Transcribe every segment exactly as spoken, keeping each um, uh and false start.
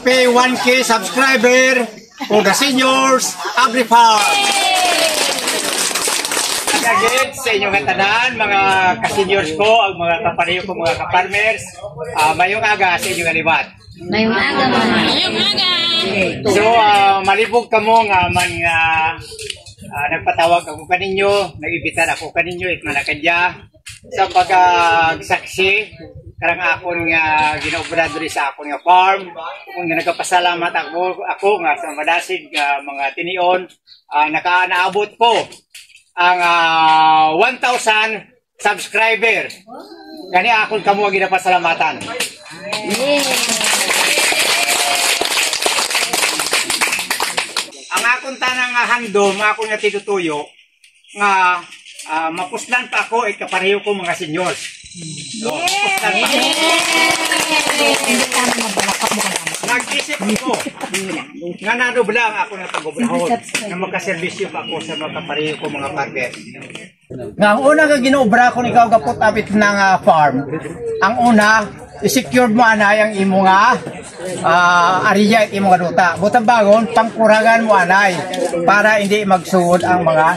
P one K subscriber for the seniors Agri Farm. Again, sa inyo nga tanan, mga ka-seniors ko, ang mga kapareho ko, mga ka-farmers, ah, mayong aga sa inyo nga liwat. May umaga, mga. Mayong aga. So, ah, malibog kamo nga man nga, ah, nagpatawag ako kaninyo, nag-imbitar ako kaninyo, it manakadya sa pagsaksi karang akon nga ginaobra diri sa akon nga farm. Kung nagapasalamat ako, ako nga sa madasig nga mga tinion, ah, naka-, naabot ko ang, ah, one thousand subscriber. Gani akon kamo ang ginapasalamatan. Ang akon tanang nga handom, akon nga tinutuyo, nga, ah, mapuslan pa ako, eh, kapareho ko mga seniors. No, mapuslan pa. Nag-isip ako nga nadubla ang ako nga pag-obrahon, nga makaservisyo pa ako sa mga kapareho ko mga farmer. Nga ang una nga ginaobra ko, ikaw gapot apit na nga farm. Ang una, i-secure mo anay ang imo nga, ah, area, imo nga duta. Butang bagon, pangkuragan mo anay para hindi magsugod ang mga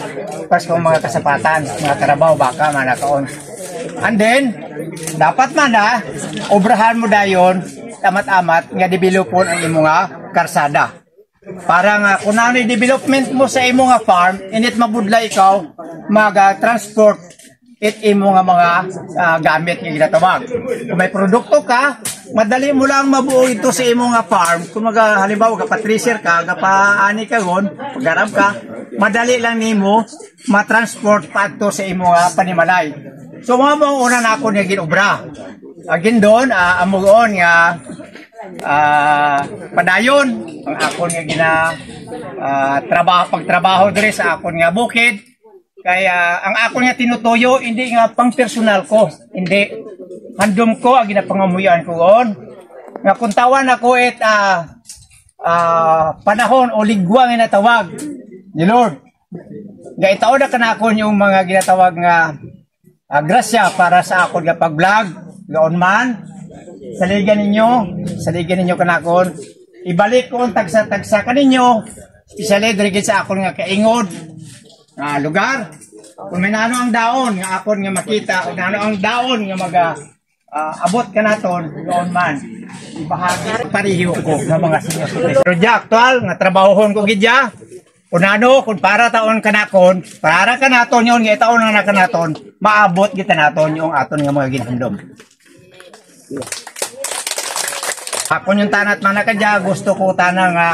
paskong mga kasapatan, mga karabaw, baka, mga nakaon. And then, dapat man na, obrahan mo dayon, amat-amat, nga developon ang imo nga karsada. Para nga, kung ano yung development mo sa imo nga farm, init mabudlay ikaw, mag-transport it imo nga mga, ah, gamit nga ginatawag. Kung may produkto ka, madali mo lang mabuo ito sa imo nga farm. Kung maga, halimbawa, gapatriser ka, gapaani ka gon, paggarab ka, madali lang nimo matransport paadto sa imo nga panimalay. So, mga mga una na ako nga ginobra. Again doon, ah, amo doon nga, ah, padayon ang akon nga gina, ah, trabaho, pagtrabaho diri sa akon nga bukid. Kaya ang akon nga tinutuyo, hindi nga pang personal ko, hindi. Handom ko ang ginapangamuyan ko on. Nga kuntawan ako it, ah, ah, panahon o ligwa nga natawag ni Lord. Nga itaon na kanakon yung mga ginatawag nga, ah, grasya para sa akon nga pag-vlog, gaon man. Saligan ninyo, saligan ninyo kanakon. Ibalik ko ang tagsa-tagsa kaninyo, especially diri gid sa akon nga kaingod, ah, lugar. Kung may nano ang daon nga akon nga makita, o nano ang daon nga maga, ah, abot ka naton, noon man, ibahagi pareho ko nga mga senior citizen. Pero di aktual nga trabahohon ko gid ya. Kung ano, kung para taon ka naton, para ka naton yun, nga taon na ka naton, maabot kita naton yung aton nga mga ginhandom. Ako yung tanat man ka dya, gusto ko tana nga,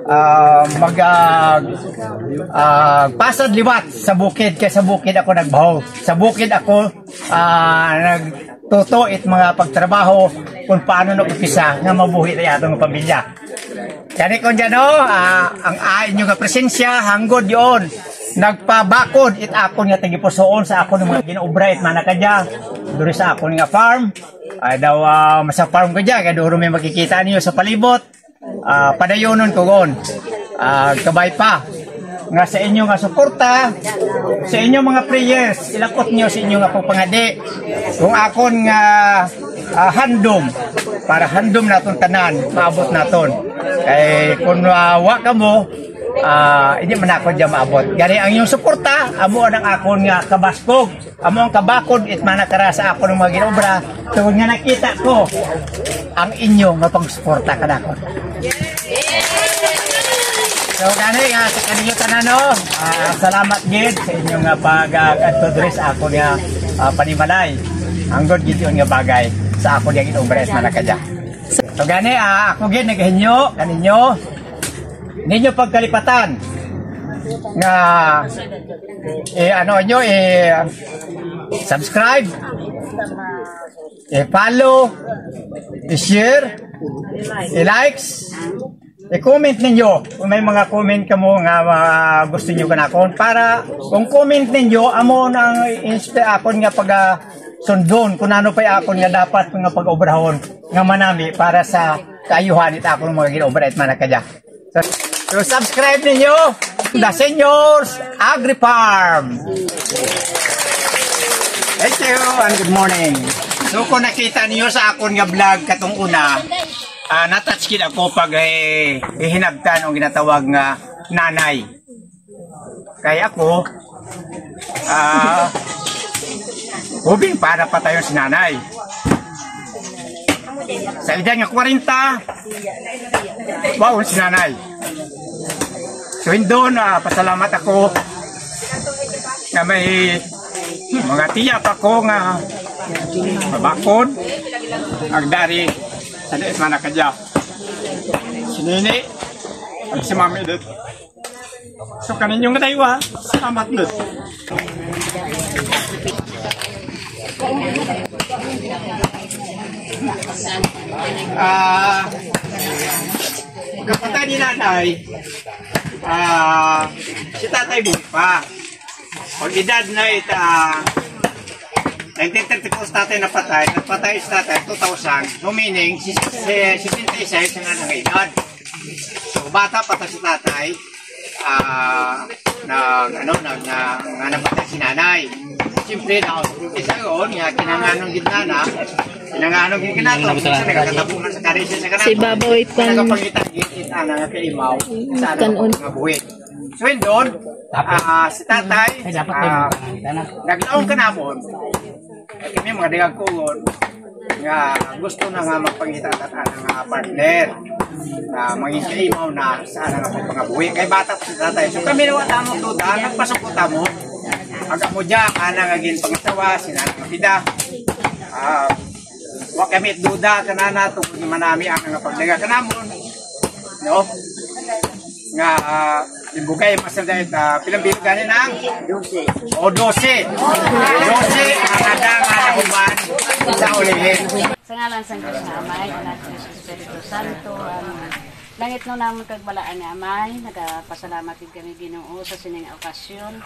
ah, mag, ah, ah, pasad liwat sa bukid, kay sa bukid ako nagbaho. Sa bukid ako, ah, nagtuto it mga pagtrabaho kung paano nag-umpisa nga mabuhi na atong pamilya. Kani kon dyan, no, ah, ang, ah, inyo nga presensya, hanggod yon. Nagpabakod it akon nga tagipusoon sa akon nga mga ginaobra it manakadya. Duri sa akon nga farm. Ay daw, ah, sa farm ko dyan, kaya duro may makikita niyo sa palibot. Ah, padayonon ko gon. Ah, kabay pa. Nga sa inyo nga suporta, sa inyo mga prayers, ilakot niyo sa inyo nga pagpangadi. Kung akon nga, ah, handom, para handom naton tanan, maabot naton. Kay kung, ah, wa kamo, ah, hindi man ako dyan maabot. Gani ang inyong suporta, amo ang akon nga kabaskog. Amo ang kabakod it manakara sa ako ng mga ginobra, tungod nga nakita ko ang inyo nga pagsuporta kanakon. So, gani nga sa kaninyo tanan, no? Ah, salamat gid sa inyo nga pag, ah, adto diri sa ako nga, ah, panimalay. Ang good gid yun nga bagay sa ako nga ginobra it manakadya. So, gani, ah, ako gid nagahinyo kaninyo, ninyo pagkalipatan nga, eh, ano nyo, eh, subscribe, eh, follow, eh, share, eh, likes, eh, comment ninyo. Kung may mga comment kamo nga, ah, gusto nyo kanakon, para kung comment ninyo, amo nang inspi-, akon nga pag, ah, sundon kung ano pa akon nga dapat nga pag-obrahon nga manami para sa kaayuhan it akon mga ginaobra it manakadya. So, so subscribe ninyo The Seniors Agri Farm. Thank you and good morning. So kung nakita niyo sa akon nga vlog katong una, Ah, natouch gid ako pag, eh, ihinabtan ang ginatawag nga nanay. Kay ako, ah, hubing para patayon si nanay. Sa edad nga kwarenta, waon si nanay. So, indon, ah, pasalamat ako nga may mga tiya pa ko nga mabakod, agdari, sa diis man nakadya. Si Nini, ag si Mami Edith. So, kaninyo nga daywa, salamat gid. Ah, kapatay ni nanay, ah, si tatay buhay pa. Pag edad na ita, nineteen thirty-four si tatay napatay, napatay si tatay, two thousand. So, meaning, si, si, sixty-six ang nanay edad. So, bata pa ta si tatay, ah, na, ano, na, na, na napatay si nanay. Siyempre, na, isa yun, nga, kinanganon gid na na, kinanganon gid kinato, sa nagkatabunan sa karisya sa kanang, sa ibabaw, it kan, nagapangitang gid, it ana nga kaimaw, sa ano, kan-on, nga buhi. So, indon, ah, si tatay, ah, naglaom ka namon. Kami mga dagag kugon nga gusto na nga magpangita ta ana nga partner. Nga mangin kaimaw na sa ana nga mga buhi. Kay bata pa si tatay. So, kami na wala mo duda, nagpasok ko tamo. Ang amo dya, ana nga ginpangasawa, si Nanay Makida. Ah, wa kami duda, kanana, tungkol naman nami, ana nga pagdaga kanamon. No? Nga, ah, ibugay, mas na dahil, ah, pilang bilog gani nang? Dose. O, dose. Dose, ang ada nga nahuman sa ulihin. Sa ngalan sang Dios nga Amay, Anak, ug sa Espiritu Santo. Amen. Langitnon namon kag balaan nga Amay, nagapasalamat gid kami, Ginoo, sa sining okasyon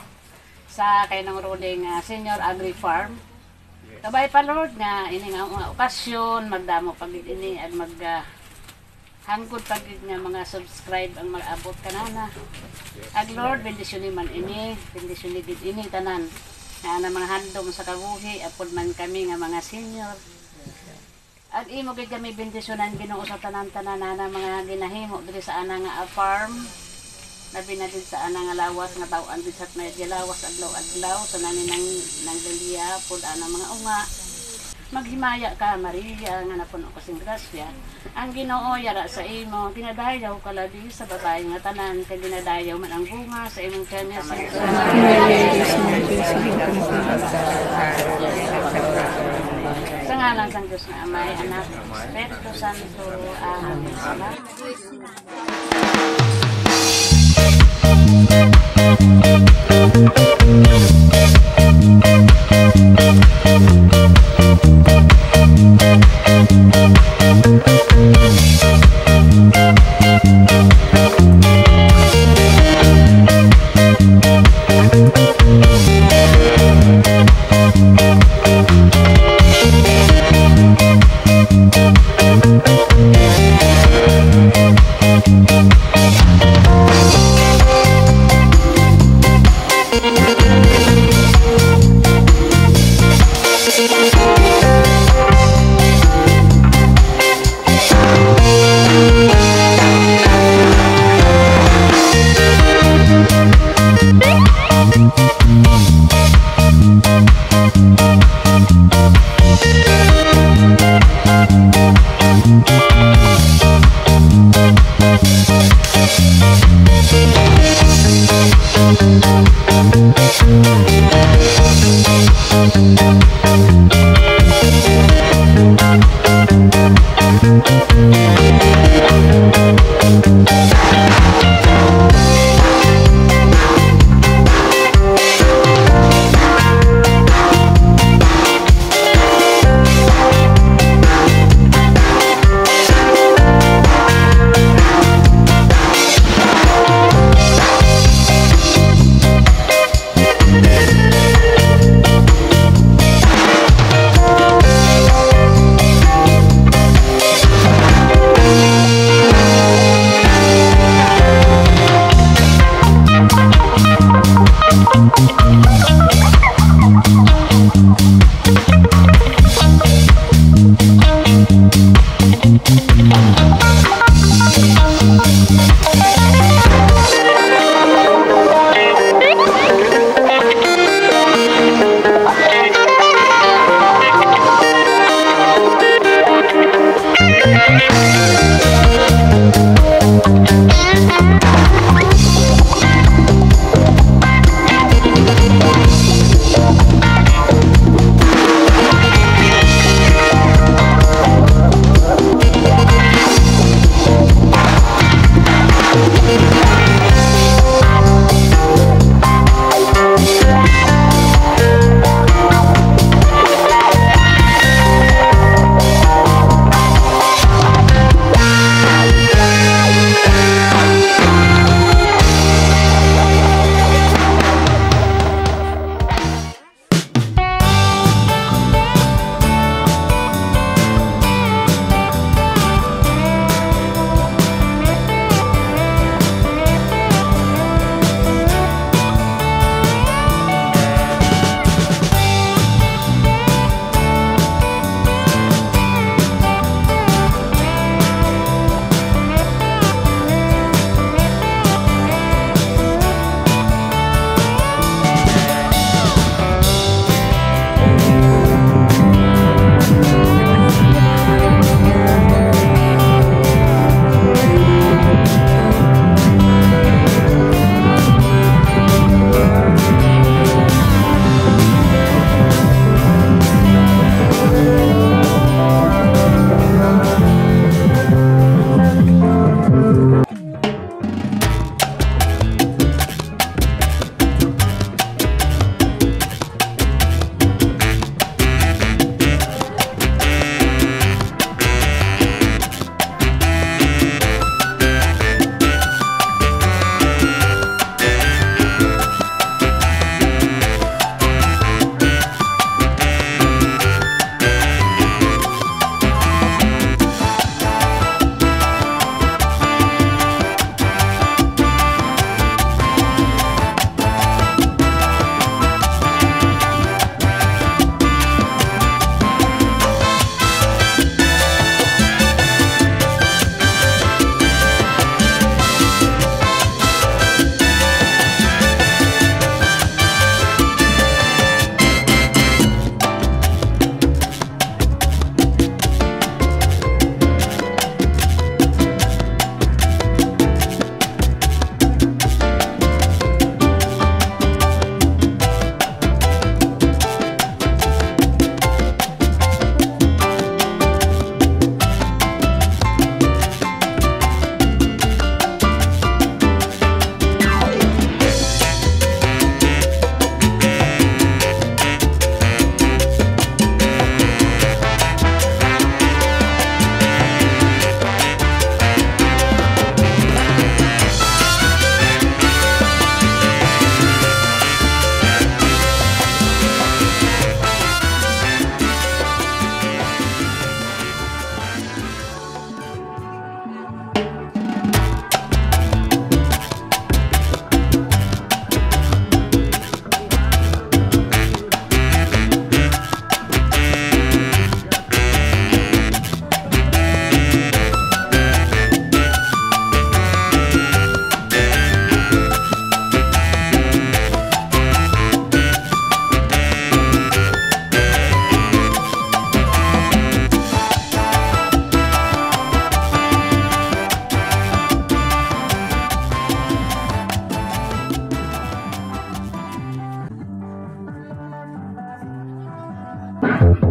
sa kay Nang Ruling, ah, Senior Agri Farm. Kabay pa, Lord, nga ini nga mga okasyon, magdamo pa gid ini, ag mag, ah, hangkod pa gid nga mga subscribe ang mag-abot kanana. Ag Lord, bendisyoni man ini, bendisyoni gid ini tanan. Nga ana mga handom sa kabuhi, apod man kami nga mga senior. Ag imo gid kami bendisyonan, Ginoo, sa tanan-tanan nga mga ginahimo diri sa ana nga farm. Labi na gid sa ana nga lawas nga taw-an gid sa may lawas adlaw-adlaw, sa nani nang, nang Lilia, pud ana mga unga. Maghimaya ka, Maria, nga napuno ka sing grasya. Ang Ginoo yara sa imo, ginadayaw ka labi sa babayi nga tanan, kag ginadayaw man ang bunga sa imong tiyan nga si Jesus. Sa ngalan sang Dios nga Amay, Anak, Espiritu Santo. Amen. Salamat.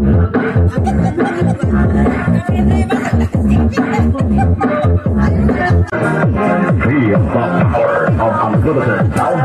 Feel the power of unlimited sound.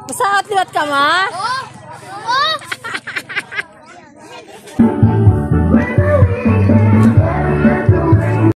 Masaot liwat ka, ma?